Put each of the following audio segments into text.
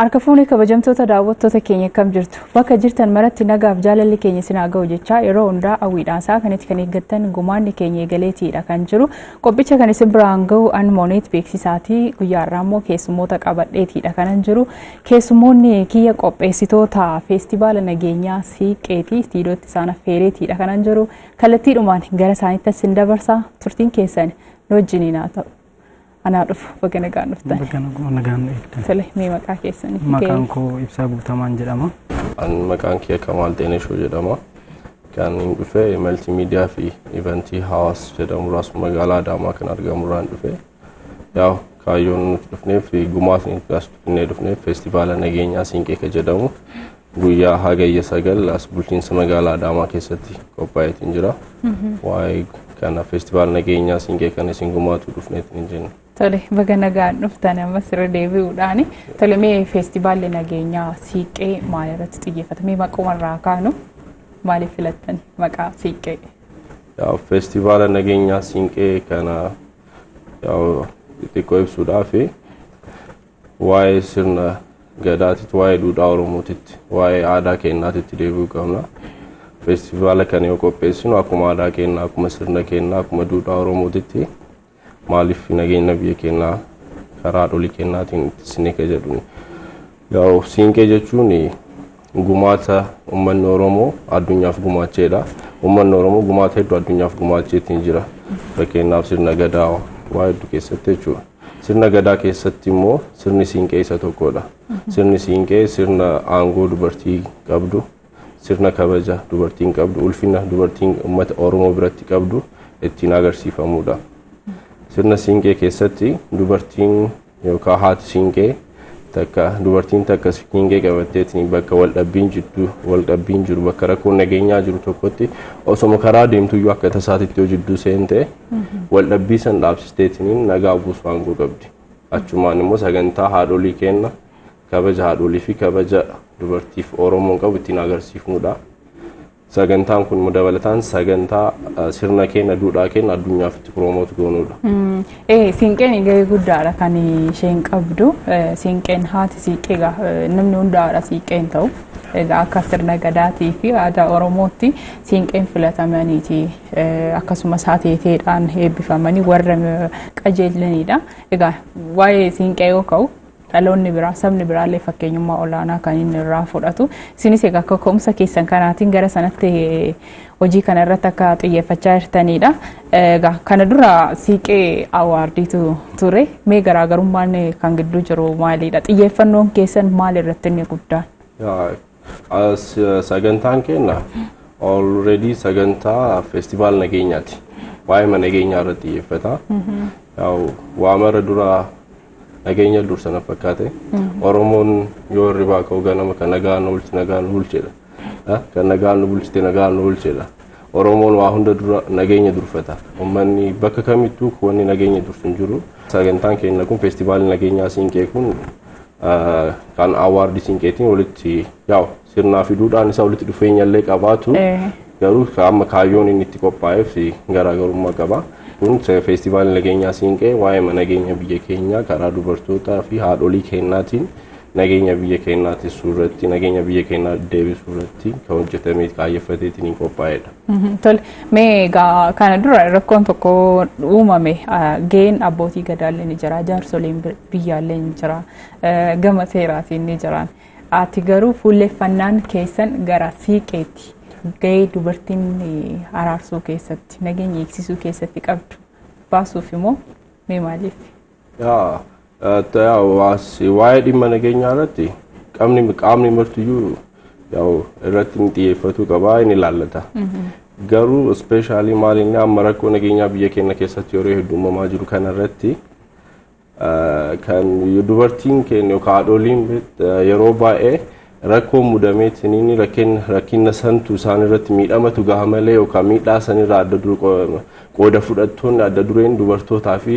Harka fuunee kabajamtoota daawwattoota keenya, akkam jirtu? Bakka jirtan maratti nagaaf jaalalli keenya isin haa ga'u jechaa, yeroo hundaa hawwiidhaan isaa kanatti kan eeggattan gumaanni keenya eegaleetiidha kan jiru. Qophicha kan isin biraan ga'u an Mooneet Beeksisaatii. Guyyaa har'aa immoo keessummoota qabadheetiidha kanan jiru. Keessummoonni kiyya qopheessitoota feestivaala nageenyaa Siiqqeetii. Istiidootti isaan affeereetiidha kanan jiru. Kallattiidhumaan gara isaaniitti isin dabarsa. Turtiin keessan nu wajjiniin haa ta'u. Anaa dhufu, baga nagaan dhuftan. Baga nagaan eegdan. Tole, mee maqaa keessanii? Maqaan koo Ibsaa Guutamaan jedhama. An maqaan kiyya Kamaal Xeeneshoo jedhama. Kan inni dhufe multimedia fi eventii Hawaas jedhamu raas magaalaa Adaamaa kan argamurraan dhufe. Yaa, kaayyoon nuti dhufneef, gumaatni as dhufnee dhufneef, feestivaala nageenyaa Siinqee kan jedhamu guyyaa Hagayya 9 as bulchiinsa magaalaa Adaamaa keessatti qophaa'eetiin jira. Waa'ee kana feestivaala nageenyaa Siinqee kana isin gumaatu dhufneetiin hin jennu. Tole, baga nagaan dhuftan ammas irra deebi'uudhaani. Tole, mee feestivaalli nageenyaa Siiqqee maal irratti xiyyeeffata? Mee maquma kaanu, maaliif filattan maqaa Siiqqee? Yaa, feestivaala nageenyaa Siinqee kana yaa xixiqqoo ibsuudhaaf, waa'ee sirna gadaatitti, waa'ee duudhaa Oromootitti, waa'ee aadaa keenyaatitti deebi'uu qabna. Feestivaala kana yoo qopheessinu akkuma aadaa keenyaa, akkuma sirna keenyaa, akkuma duudhaa Oromootitti, maaliif nageenya biyya keenyaa karaa haadholii keenyaatiin ittisnee ka jedhu. Yaa, Siinqee jechuun gumaata uummanni Oromoo addunyaaf gumaacheedha. Uummanni Oromoo gumaata hedduu addunyaaf gumaacheetiin jira. Fakkeenyaaf sirna gadaa waa hedduu keessatti jechuudha. Sirna gadaa keessatti immoo sirni Siinqee isa tokkodha. Sirni Siinqee sirna aangoo dubartii qabdu, sirna kabaja dubartiin qabdu, ulfina dubartiin uummata Oromoo biratti qabdu ittiin agarsiifamudha. Sirna Siinqee keessatti dubartiin yookaan haati Siinqee takka, dubartiin takka siinqee qabatteetiin bakka waldhabbiin jidduu waldhabbiin jiru, bakka rakkoon nageenyaa jiru tokkotti osoma karaa deemtuyyuu akka tasaatitti yoo jidduu seente, waldhabbii san dhaabsisteetiin nagaa buusuu aangoo qabdi. Achumaan immoo sagantaa haadholii kenna, kabaja haadholii fi kabaja dubartiif Oromoon qabu ittiin agarsiifnudha. Sagantaan kun immoo dabalataan sagantaa sirna keenya, duudhaa keenya addunyaaf itti promote goonudha. Siinqeen gahee guddaadha kan isheen qabdu. Siinqeen, haati siiqqee, namni hunda haadha siiqqee hin ta'u. Egaa akka sirna gadaatii fi aadaa Oromootti siinqeen filatamaniiti. Akkasumas hateeteedhaan eebbifamanii warra qajeelanidha. Egaa waa'ee siinqee yoo ka'u, dhaloonni biraa, sabni biraallee fakkeenyummaa olaanaa kan inni irraa fudhatu. Isinis egaa akka ka'umsa keessan kanaatiin gara sanatti hojii kana irratti akka xiyyeeffachaa jirtanidha. Egaa kana dura Siiqee Awardiitu ture. Mee garaagarummaan kan gidduu jiru maalidha? Xiyyeeffannoon keessan maal irratti inni guddaan? Sagantaan keenya already sagantaa feestivaal nageenyaati. Waa'ee nageenyaa irratti xiyyeeffata. Waa mara dura nageenya dursa na fakkaate. Oromoon yoo hirribaa ka'u ganama kan nagaan nu bulche, nagaan nu bulchedha. Kan nagaan nu bulchite, nagaan nu bulchedha. Oromoon waa hunda dura nageenya durfata. Uummanni bakka kamittuu wanni nageenya dursu hin jiru. Sagantaan keenya kun, feestivaalli nageenyaa Siinqee kun, kan awardii Siinqeetiin walitti yaa'u, sirnaa fi duudhaan isaa walitti dhufeenya illee qabaatu, garuu amma kaayyoon inni itti qophaa'eef garaagarummaa qaba. Kun feestivaalli nageenyaa Siinqee waa'ee nageenya biyya keenyaa karaa dubartootaa fi haadholii keenyaatiin nageenya biyya keenyaa tiksuu irratti, nageenya biyya keenyaa deebisuu irratti kan hojjetamee kaayyeffateetiin hin qophaa'edha. Tole, mee egaa kana dura rakkoon tokko uumame, gaheen abbootii gadaallee ni jira, jaarsoliin biyyaallee ni jira, gama seeraatiin ni jiran. Ati garuu fuulleeffannaan keessan gara siiqeetti, gahee dubartiin araarsuu keessatti, nageenya eegsisuu keessatti qabdu baasuuf immoo mee maaliif? Waa'ee dhimma nageenyaa irratti qaamni martiyyuu irratti inni xiyyeeffatuu qabaa, inni ilaallata. Garuu especially maal inni amma rakkoo nageenyaa biyya keenya keessatti yeroo hedduu uumamaa jiru kanarratti kan dubartiin keenya yookaan haadholiin yeroo baay'ee rakkoo mudameetiin rakkina santu isaan irratti miidhamatu gaha malee, yookaan miidhaa sanirraa adda dur qooda fudhattoonni adda dureen dubartootaa fi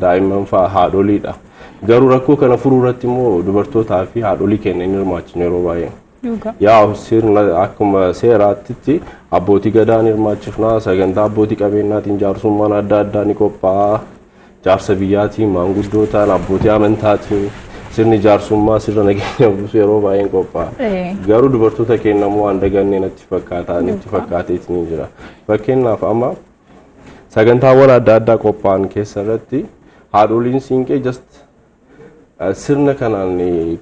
daa'imman fa'aa haadholiidha. Garuu rakkoo kana furuu irratti immoo dubartootaa fi haadholii keenya hin hirmaachinu yeroo baay'ee. Yaa, sirna akkuma seeraatti abbootii gadaa ni hirmaachifnaa, sagantaa abbootii qabeenyaatiin jaarsummaan adda addaa ni qophaa'a. Jaarsa biyyaatiin, maanguddootaan, abbootii amantaatiin Sirni jaarsummaa, sirna nageenya buusu yeroo baay'een qophaa'a. Garuu dubartoota keenya immoo waan dagannee natti fakkaata, natti fakkaateetu ni jira. Fakkeenyaaf, amma sagantaawwan adda addaa qophaa'an keessa irratti haadholiin siinqee just sirna kanaan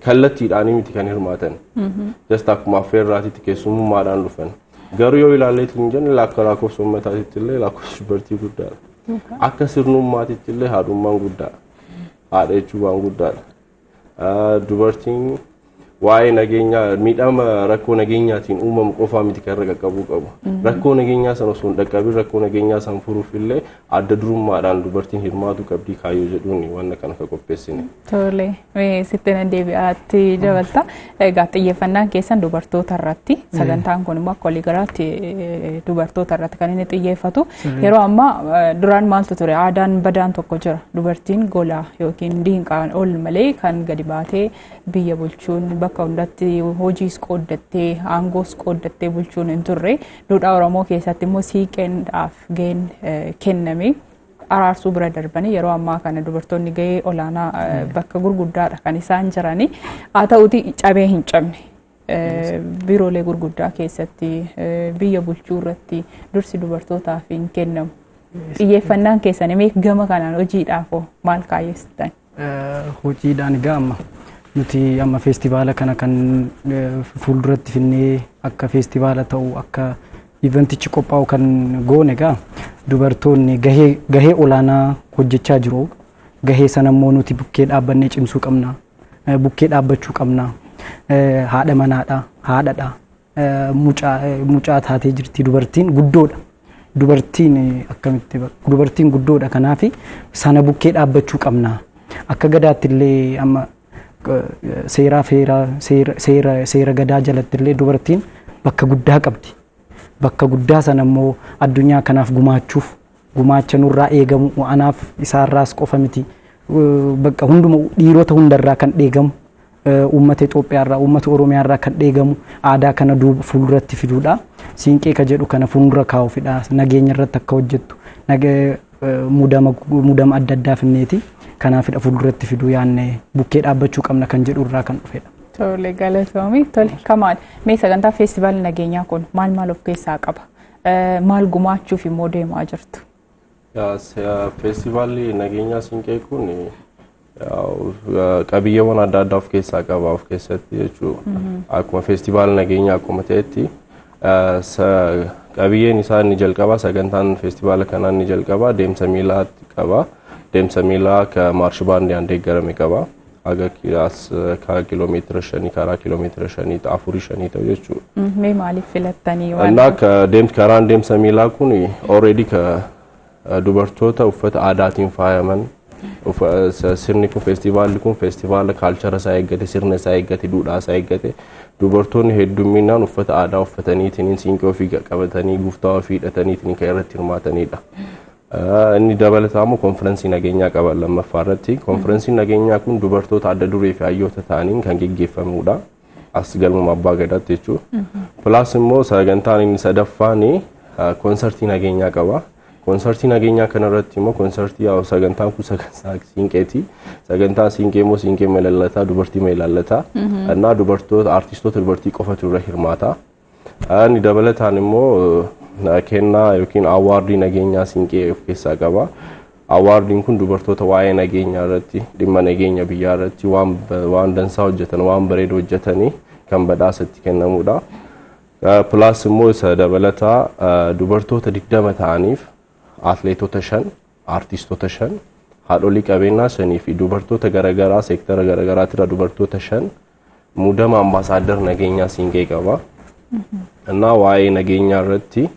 kallattiidhaan miti kan hirmaatan. Just akkuma affeerraatitti keessummaadhaan dhufan. Garuu yoo ilaalleetiin hin jenne, akka lakkoofsa uummataatitti illee lakkoofsa dubartii guddaadha. Akka sirnummaatitti illee haadhummaan guddaadha. Haadha jechuun waan guddaadha. Dubartiin waa'ee nageenyaa, miidhama rakkoo nageenyaatiin uumamu qofaa miti kan irra qaqqabuu qabu. Rakkoo nageenyaa sana osoo hin dhaqqabin rakkoo nageenyaa sana furuuf illee adda durummaadhaan dubartiin hirmaatu qabdii kaayyoo jedhuun waan kana akka qopheessine. Tole, sitti nan deebi'aatti dabalta. Egaa xiyyeeffannaan keessan dubartoota irratti, sagantaan kun immoo akka waliigalaatti dubartoota irratti kan inni xiyyeeffatu. Yeroo ammaa, duraan maaltu ture? Aadaan badaan tokko jira. Dubartiin gola yookiin diinqaan ol malee kan gadi baatee biyya bulchuun, bakka hundatti hojiis qooddattee, aangoos qooddattee bulchuun hin turre. Duudhaa Oromoo keessatti immoo siiqeenidhaaf gaheen kenname araarsuu bira darbanii yeroo ammaa kana dubartoonni gahee olaanaa bakka gurguddaadha kan isaan jiranii. Haa ta'uti, cabee hin cabne. Biiroolee gurguddaa keessatti biyya bulchuu irratti dursi dubartootaaf hin kennamu. Xiyyeeffannaan keessan mee gama kanaan hojiidhaaf hoo maal kaayyessitan? Hojiidhaan egaa amma nuti amma feestivaala kana kan fuulduratti finnee akka feestivaala ta'u, akka eventichi qophaa'u kan goone, egaa dubartoonni gahee olaanaa hojjechaa jiru. Gahee sana immoo nuti bukkee dhaabbannee cimsuu qabna. Bukkee dhaabbachuu qabna. Haadha manaadha, haadhadha. Mucaa taatee jirti, dubartiin guddoodha. Dubartiin akkamitti, dubartiin guddoodha, kanaaf sana bukkee dhaabbachuu qabna. Akka gadaatti illee amma seeraa feeraa seera gadaa jalatti illee dubartiin bakka guddaa qabdi. Bakka guddaa sana immoo addunyaa kanaaf gumaachuuf, gumaacha nurraa eegamu anaaf isaarraas qofa miti. Bakka hunduma dhiirota hundarraa kan eegamu, uummata Itoophiyaarraa, uummata Oromiyaarraa kan eegamu aadaa kana duuba fuulduratti fiduudha. Siinqee ka jedhu kana fuuldura kaa'uufidha. Nageenya irratti akka hojjettu mudama adda addaa finneeti. Kanaafidha fuulduratti fiduu yaanne, bukkee dhaabbachuu qabna kan jedhu irraa kan dhufedha. Tole, galatoomii. Tole, Kamaal, mee sagantaa feestivaalii nageenyaa kun maal maal of keessaa qaba? Maal gumaachuuf immoo deemaa jirtu? Feestivaalli nageenyaa siinqee kun qabiyyeewwan adda addaa of keessaa qaba of keessatti jechuudha. Akkuma feestivaala nageenyaa akkuma ta'etti, qabiyyeen isaa inni jalqaba, sagantaan feestivaala kanaa inni jalqaba deemsa miilaa qaba. Deemsa miilaa ka maarsh baandiin deeggarame qaba. Haga kiiloomeetira 5, karaa kiiloomeetira 5, 4, 5 ta'u jechuudha. Mee maaliif filattanii? Innaa karaan deemsa miilaa kun already ka dubartoota uffata aadaatiin faayaman, sirni kun, feestivaalli kun feestivaala culture isaa eeggate, sirna isaa eeggate, duudhaa isaa eeggate, dubartoonni hedduminaan uffata aadaa uffataniitiin, siinqee ofii qabatanii, guftaa ofii hidhataniitiin kan irratti hirmaatanidha. Inni dabalataa immoo konfiraansii nageenyaa qaba lammaffaa irratti. Konfiraansiin nageenyaa kun dubartoota adda duree fi hayyoota ta'aniin kan geggeeffamudha. As galmuma abbaa gadaatti jechuudha. Plus immoo sagantaan inni sadaffaan koonsartii nageenyaa qaba. Koonsartii nageenyaa kanarratti immoo koonsartii, sagantaan kun sagantaa siinqeeti. Sagantaan siinqee immoo siinqee ilallataa, dubartii ilallataa. Innaa dubartoota, artistoota dubartii qofatu irra hirmaata. Inni dabalataan immoo kennaa yookiin award nageenyaa siinqee of keessaa qaba. Awardiin kun dubartoota waa'ee nageenyaa irratti, dhimma nageenya biyyaa irratti waan dansaa hojjetan, waan bareedu hojjetanii kan badhaasa itti kennamudha. Plus immoo isa dabalataa dubartoota 20 ta'aniif, atleetota 5, artistoota 5, haadholii qabeenyaa 5 fi dubartoota garaagaraa seektara garaagaraatirra dubartoota 5 muudama ambaasaaddar nageenyaa siinqee qaba. Innaa waa'ee nageenyaa irratti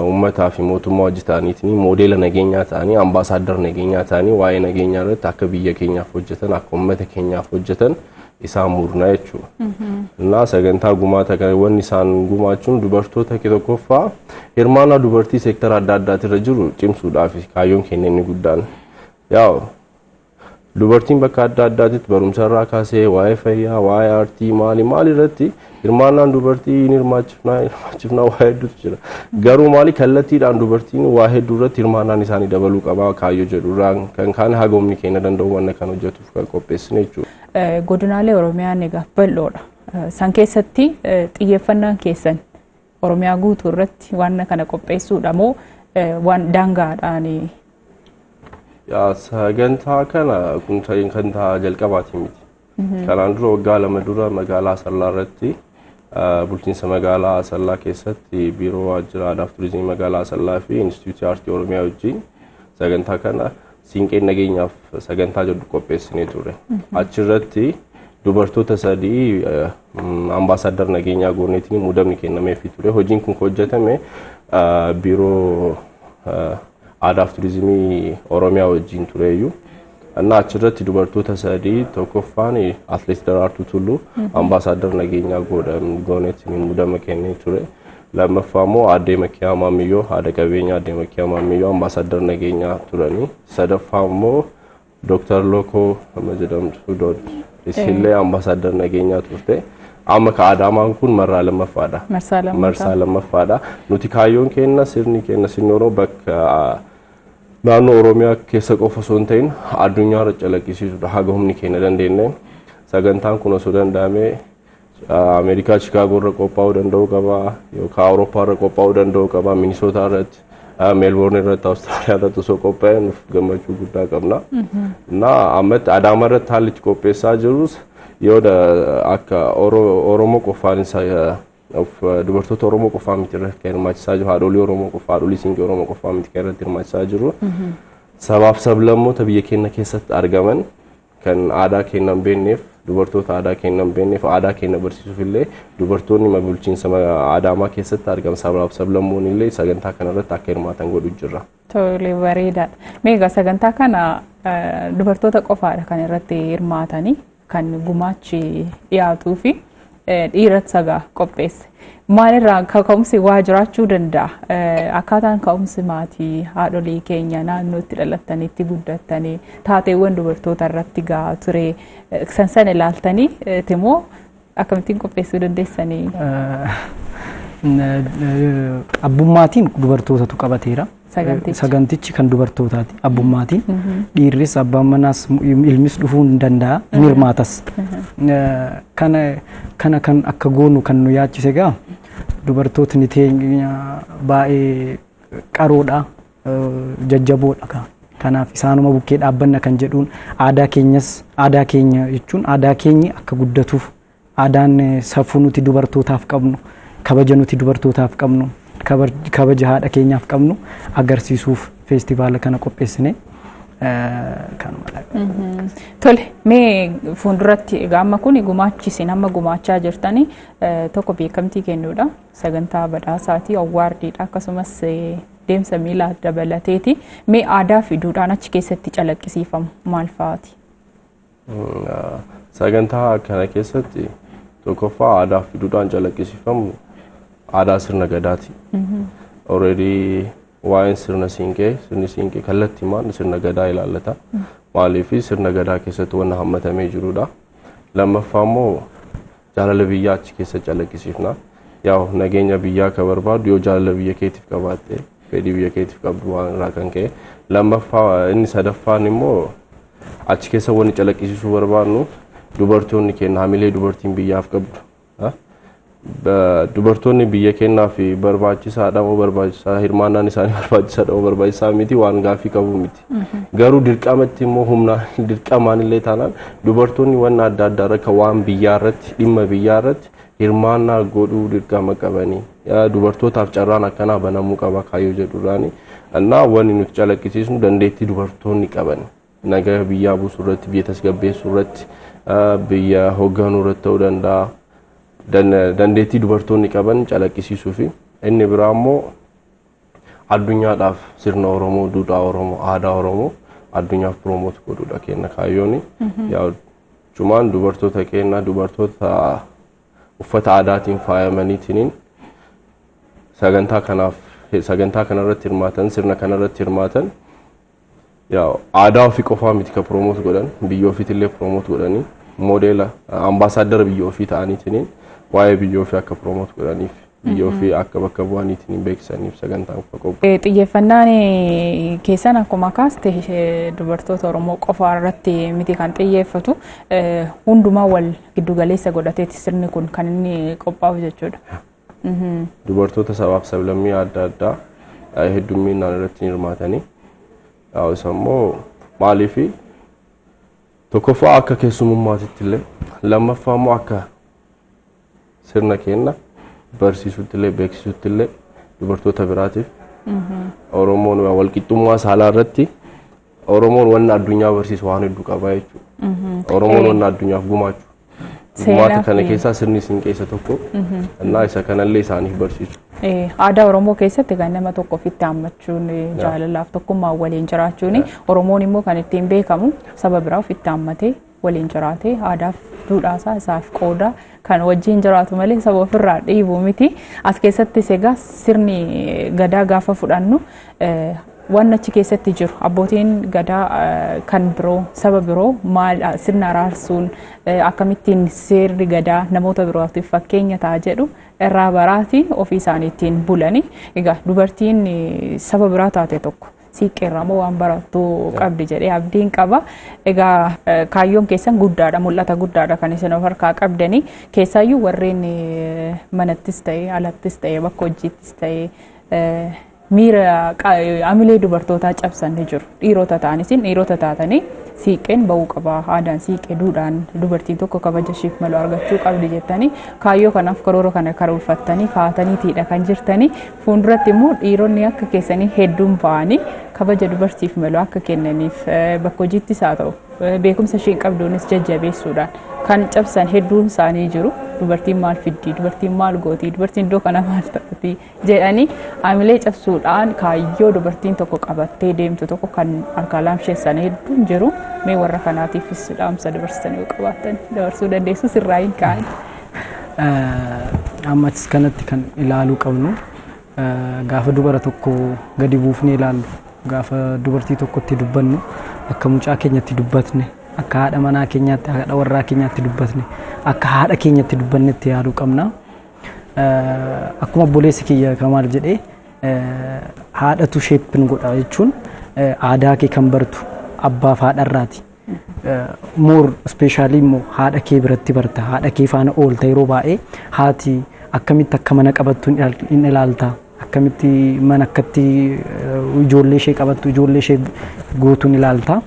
uummataa fi mootummaa hojjetaniitiin, moodeela nageenyaa ta'anii, ambaasaaddar nageenyaa ta'anii, waa'ee nageenyaa irratti akka biyya keenyaaf hojjetan, akka uummata keenyaaf hojjetan isaan murnaa jechuudha. Innaa sagantaa gumaata kana wanni isaan gumaachuun dubartoota tokkoffaa hirmaannaa dubartii seektara adda addaatirra jiru cimsuudhaaf kaayyoon keenya inni guddaan. Yaa'u, dubartiin bakka adda addaatitti barumsa irraa kaasee waa'ee fayyaa, waa'ee aartii, maali maali irratti hirmaannaan dubartii ni hirmaachifnaa waa hedduutu jira. Garuu maali, kallattiidhaan dubartiin waa hedduu irratti hirmaannaan isaanii dabaluu qaba kaayyoo jedhu irraa kan kaan haga humni keenya danda'u wanna kan hojjetuuf kan qopheessine jechuudha. Godinaalee Oromiyaan egaa bal'oodha. San keessatti xiyyeeffannaan keessan Oromiyaa guutuu irratti waan kana qopheessuudha moo waan daangaadhaan? Yaa, sagantaa kana kun kan jalqabaati miti. Kanaan dura waggaa 2 dura magaalaa Asallaa irratti, bulchiinsa magaalaa Asallaa keessatti, biiroo waajjira aadaa fi turizimii magaalaa Asallaa fi Inistituutii Aartii Oromiyaa wajjin sagantaa kana Siinqeen Nageenyaaf sagantaa jedhu qopheessinee turre. Achirratti dubartoota sadii ambaasaadar nageenyaa gooneetiin muudamni kennameefii ture. Hojiin kun hojjetame biiroo aadaa fi turizimii Oromiyaa wajjin tureyyuu. እና achirratti dubartoota sadii, tokkoffaan Atleet Daraartuu Tulluu ambaasaadar nageenyaa gooneetiin muudama kennee ture. Lammaffaa immoo Aadde Makiyaa Maamiyyoo, haadha qabeenyaa Aadde Makiyaa Maamiyyoo ambaasaadar nageenyaa turanii. Sadaffaa immoo Dooktar Lokoo nama jedhamtu isillee ambaasaadar nageenyaa turte. Amma ka Adaamaan kun marraa lammaffaadha. Marsaa lammaffaadha. Nuti kaayyoon keenya, sirni keenya, sirni Oromoo bakka naannoo Oromiyaa keessa qofa osoo hin ta'in addunyaa irra calaqqisiisudha haga humni keenya dandeenye. Sagantaan kun osoo danda'ame Ameerikaa Chikaagoo irra qophaa'uu danda'uu qaba, yookaan Awurooppaa irra qophaa'uu danda'uu qaba, Minisootaa irratti, Meelboorn irratti, Awustiraaliyaa irratti osoo qophaa'e nuuf gammachuu guddaa qabna. እና ammatti Adaama irratti haalli itti qopheessaa jirus yoo akka Oromoo qofaan, dubartoota Oromoo qofaa miti irratti kan hirmaachisaa jiru, haadholii Oromoo qofaa, haadholii siinqee Oromoo qofaa miti kan irratti hirmaachisaa jiru. Sabaaf sablammoota biyya keenya keessatti argaman kan aadaa keenya hin beekneef, dubartoota aadaa keenya hin beekneef aadaa keenya barsiisuuf illee, dubartoonni bulchiinsa Adaamaa keessatti argaman, sabaaf sablammoonni illee sagantaa kanarratti akka hirmaatan godhu jirra. Tole, bareedaadha. Mee egaa sagantaa kana dubartoota qofaadha kan irratti hirmaatanii kan gumaachi dhiyaatuu fi dhiiratti sagaa qopheesse. Maalirraa kaka'umsi waa jiraachuu danda'a? Akkaataan ka'umsi maatii haadholii keenya naannootti dhalattaniitti guddattanii taateewwan dubartoota irratti gahaa ture san san ilaaltanii immoo akkamittiin qopheessuu dandeessanii? Abbummaatiin dubartootatu qabateera. Sagantichi. Sagantichi kan dubartootaati abbummaatiin. Dhiirris, abbaan manaas, ilmis dhufuu hin danda'a, ni hirmaatas. Kana kan akka goonu kan nu yaachise egaa dubartootni teenya baay'ee qaroodha, jajjaboodha. Kanaaf isaanuma bukkee dhaabbanna kan jedhuun, aadaa keenyas, aadaa keenya jechuun aadaa keenya akka guddatuuf, aadaan safuu nuti dubartootaaf qabnu, kabaja nuti dubartootaaf qabnu, kabaja haadha keenyaaf qabnu agarsiisuuf feestivaala kana qopheessine kanumadha. Tole, mee fuulduratti egaa amma kun gumaachi isin amma gumaachaa jirtanii tokko beekamtii kennuudha. Sagantaa badhaasaati, awwaardiidha, akkasumas deemsa miilaa dabalateeti. Mee aadaa fi duudhaan achi keessatti calaqqisiifamu maal fa'aati? Sagantaa kana keessatti tokkoffaa aadaa fi duudhaan calaqqisiifamu aadaa sirna gadaati. Already waa'een sirna siinqee, sirni siinqee kallattiimaan sirna gadaa ilaallata. Maaliif sirna gadaa keessatti wanna hammatamee jirudha. Lammaffaa immoo jaalala biyyaa achi keessa calaqqisiifna. Yaa, nageenya biyyaa ka barbaadu yoo jaalala biyya keetiif qabaatte, fedhii biyya keetiif qabdu waan irraa kan ka'e. Lammaffaa, inni sadaffaan immoo achi keessa wanni calaqqisiisuu barbaadnu dubartoonni keenya hamilee dubartiin biyyaaf qabdu. Dubartoonni biyya keenyaaf barbaachisaadha moo barbaachisaa, hirmaannaan isaanii barbaachisaadha moo barbaachisaa miti, waan gaaffii qabu miti. Garuu dirqamatti immoo humnaan dirqamaan illee taanaan dubartoonni wanna adda addaa irra, waan biyyaa irratti, dhimma biyyaa irratti hirmaannaa godhuu dirqama qabanii, dubartootaaf carraan akkanaa banamuu qaba kaayyoo jedhurraani. እና wanni nuti calaqqisiisnu dandeettii dubartoonni qaban nagaa biyyaa buusuu irratti, biyya tasgabbeessuu irratti, biyya hoogganuu irratti ta'uu danda'a. Dandeettii dubartoonni qaban calaqqisiisuu fi inni biraa immoo addunyaadhaaf sirna Oromoo, duudhaa Oromoo, aadaa Oromoo addunyaaf promote godhuudha kenna kaayyooni. Yaa, cumaan dubartoota keenya, dubartoota uffata aadaatiin faayamaniitiin sagantaa kanaaf, sagantaa kanarratti hirmaatan, sirna kanarratti hirmaatan, yaa, aadaa ofii qofaa miti ka promote godhan, biyya ofiitillee promote godhanii, moodeela ambaasaadara biyya ofii ta'aniitiin waa'ee biyya ofii akka promote godhaniif. Biyya ofii akka bakka bu'aniitiin hin beeksisaniif sagantaan kun qophaa'e. Xiyyeeffannaan keessan akkuma kaaste dubartoota Oromoo qofa irratti miti kan xiyyeeffatu, hundumaa wal giddugaleessa godhateeti sirni kun kan inni qophaa'u jechuudha. Dubartoota sabaaf sablammii adda addaa heddumminaan irratti hirmaatanii, isa immoo maaliifi tokkoffaa akka keessumummaatitti illee, lammaffaa immoo akka sirna keenya barsiisutti illee, beeksisutti illee dubartoota biraatiif. Oromoon walqixxummaa saalaa irratti, Oromoon wanna addunyaa barsiisu waan hedduu qaba jechuudha. Oromoon wanna addunyaaf gumaachu. Gumaata kana keessaa sirni siinqee isa tokko. Innaa isa kanallee isaaniif barsiisu. Aadaa Oromoo keessatti kan nama tokko ofitti haammachuun, jaalalaaf tokkummaan waliin jiraachuun, Oromoon immoo kan ittiin beekamu saba biraa ofitti haammatee waliin jiraatee aadaaf duudhaasaa isaaf qooda kan wajjin jiraatu malee saba ofirraa dhiibu miti. As keessattis egaa sirni gadaa gaafa fudhannu, waan achi keessatti jiru abbootiin gadaa kan biroo, saba biroo maal sirna araarsuun akkamittiin seerri gadaa namoota birootiif fakkeenya ta'a jedhu irraa baraatiin ofii isaaniitiin bulani. Egaa dubartiin saba biraa taate tokko siiqqeerraa moo waan barattu qabdi jedhee abdiin qaba. Egaa kaayyoon keessan guddaadha, mul'ata guddaadha kan isin of harkaa qabdanii. Keessaayyuu warreen manattis ta'e, alattis ta'e, bakka hojiittis ta'e miira amilee dubartootaa cabsan ni jiru. Dhiirota ta'anis dhiirota taatanii siiqqeen bahuu qaba. Aadaan siiqqee, duudhaan dubartiin tokko kabaja isheef malu argachuu qabdi jettanii kaayyoo kanaaf karoora kana karoorfattanii kaataniitiidha kan jirtanii. Fuulduratti immoo dhiironni akka keessanii hedduun ba'anii kabaja dubartiif malu akka kennaniif, bakka hojiittis haa ta'u beekumsa isheen qabduunis jajjabeessuudhaan kan cabsan hedduun isaanii jiru. Dubartiin maal fiddi? Dubartiin maal gooti? Dubartiin iddoo kana maal taati? Jedhanii amilee cabsuudhaan kaayyoo dubartiin tokko qabattee deemtu tokko kan harkaa laamsheessan hedduun jiru. Mee warra kanaatiifis dhaamsa dabarsitanii yoo qabaattan dabarsuu dandeessu, sirraa hin ka'an. Ammas kanatti kan ilaaluu qabnu, gaafa dubara tokko gadi buufnee ilaallu, gaafa dubartii tokkotti dubbannu, akka mucaa keenyatti dubbatne, akka haadha manaa keenyaatti, haadha warraa keenyaatti dubbatne, akka haadha keenyatti dubbannetti yaaduu qabna. Akkuma obboleessi kiyya Kamaal jedhee, haadhatu shape godha jechuun aadaa kee kan bartu abbaaf haadharraati. More especially immoo haadha kee biratti barta, haadha kee faana oolta. Yeroo baay'ee haati akkamitti akka mana qabattu hin ilaalta, akkamitti mana akkatti ijoollee ishee qabattu, ijoollee ishee gootuun ilaalta.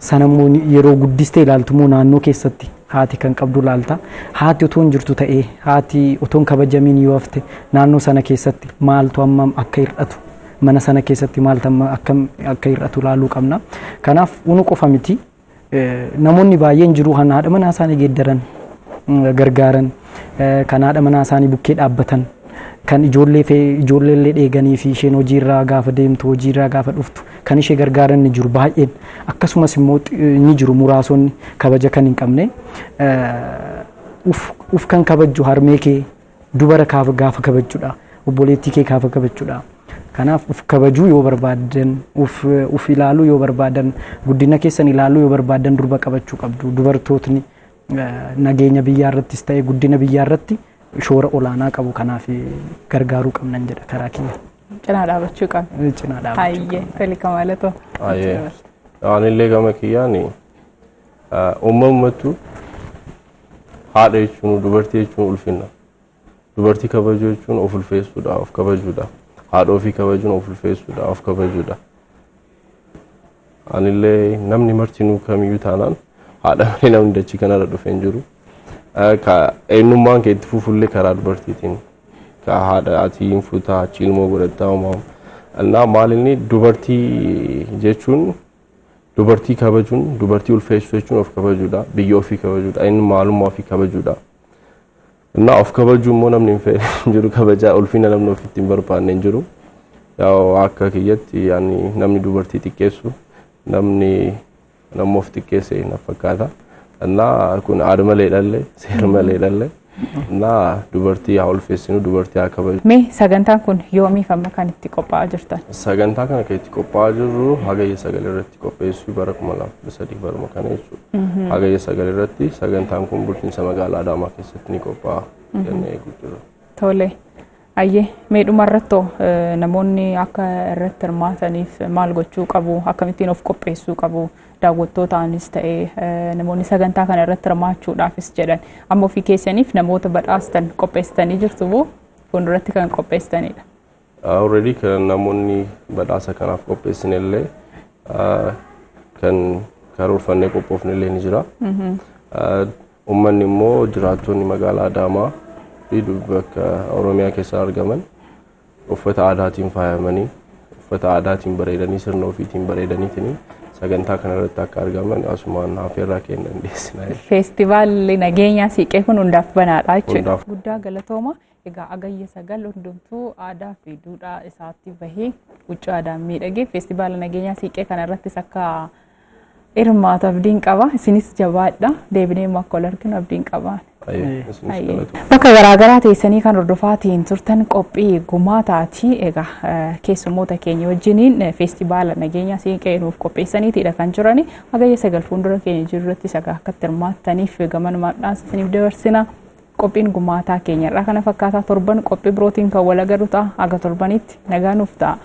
Sana immoo yeroo guddistee ilaaltu immoo naannoo keessatti haati kan qabdu ilaalta. Haati otoo hin jirtu ta'ee, haati otoo hin kabajamiin yoo hafte, naannoo sana keessatti maaltu hammam akka hir'atu, mana sana keessatti maaltu akka hir'atu ilaaluu qabna. Kanaaf unu qofa miti, namoonni baay'een jiru kan haadha manaa isaanii geeddaran, gargaaran, kan haadha manaa isaanii bukkee dhaabbatan, kan ijoollee ijoollee illee dheeganii fi isheen hojiirraa gaafa deemtu, hojiirraa gaafa dhuftu kan ishee gargaaran ni jiru baay'een. Akkasumas immoo ni jiru muraasonni kabaja kan hin qabne. Uf kan kabajju harmee kee dubara gaafa kabajjudha, obboleettii kee gaafa kabajjudha. Kanaaf uf kabajuu yoo barbaadan, uf ilaaluu yoo barbaadan, guddina keessan ilaaluu yoo barbaadan, durba qabachuu qabdu. Dubartootni nageenya biyyaa irrattis ta'e guddina biyyaa irratti shoora olaanaa qabu. Kanaaf gargaaruu qabnan jedha karaa kiyya. Cinaa dhaabachuu qabna. Cinaa dhaabachuu. Hayyee, tole Kamaalatoo. Hayyee. Anillee gama kiyyaan uumamatu haadha jechuun, dubartii jechuun ulfinna. Dubartii kabajuu jechuun of ulfeessuudha, of kabajuudha. Haadha ofii kabajuun of ulfeessuudha, of kabajuudha. Anillee namni martinuu kamiyyuu taanaan haadha malee namni dachii kanarra dhufee hin jiru. Eenyummaan kee itti fufullee karaa dubartiitiin. Ka haadha ati hin fuutaa, achi ilmoo godhattaa uumamu. Innaa maal inni dubartii jechuun, dubartii kabajuun, dubartii ulfeessuu jechuun of kabajuudha. Biyya ofii kabajuudha. Inni maalummaa ofii kabajuudha. Innaa of kabajuu immoo namni hin feene hin jiru, kabajaa ulfina namni ofitti hin barbaanne hin jiru. Yaa akka kiyyatti yaani namni dubartii xiqqeessu namni nama of xiqqeesse na fakkaata. Innaa kun aada malee dhalle, seera malee dhalle. Innaa dubartii haa ulfeessinu, dubartii haa kabaju. Mee sagantaan kun yoomiif amma kan itti qophaa'aa jirtan? Sagantaa kana kan itti qophaa'aa jirru Hagayya 9 irratti qopheessuu, bara 2013, baruma kana jechuudha. Hagayya 9 irratti sagantaan kun bulchiinsa magaalaa Adaamaa keessatti ni qophaa'a jennee eeguu jirra. Tole. Hayyee, mee dhumarrattoo namoonni akka irratti hirmaataniif maal gochuu qabu? Akkamittiin of qopheessuu qabu? Daawwattootaanis ta'ee namoonni sagantaa kana irratti hirmaachuudhaafis jedhan, amma ofii keessaniif namoota badhaastan qopheessitanii jirtu moo fuulduratti kan qopheessitanidha? Already kan namoonni badhaasa kanaaf qopheessine illee, kan karoorfannee qophoofne illee ni jira. Uummanni immoo, jiraattonni magaalaa Adaamaa fi bakka Oromiyaa keessa argaman, uffata aadaatiin faayamanii, uffata aadaatiin bareedanii, sirna ofiitiin bareedaniitiin sagantaa kana irratti akka argaman asumaan afeerraa kennan dhiyeessina. Feestivaalli nageenyaa siiqee kun hundaaf banaadha jechuudha. Hundaaf. Guddaa galatooma. Egaa Agayya 9 hundumtuu aadaa fi duudhaa isaatti bahee, huccuu aadaan miidhagee feestivaala nageenyaa siiqee kana irrattis akka hirmaatu abdiin qaba. Isinis jabaadha. Deebinee immoo akka wal arginu abdiin qaba. Isinis galatooma. Bakka garaagaraa teessanii kan hordofaatiin turtan qophii gumaataati. Egaa keessummoota keenya wajjiniin feestivaala nageenya siiqee nuuf qopheessaniitidha kan jirani. Hagayya 9 fuuldura keenya jiru irratti sagaa akka itti hirmaattaniif gamanumaan dhaamsa isiniif dabarsina. Qophiin gumaataa keenya irraa kana fakkaataa, torban qophii birootiin kan wal agarru ta'a. Haga torbanitti nagaa nuuf ta'a.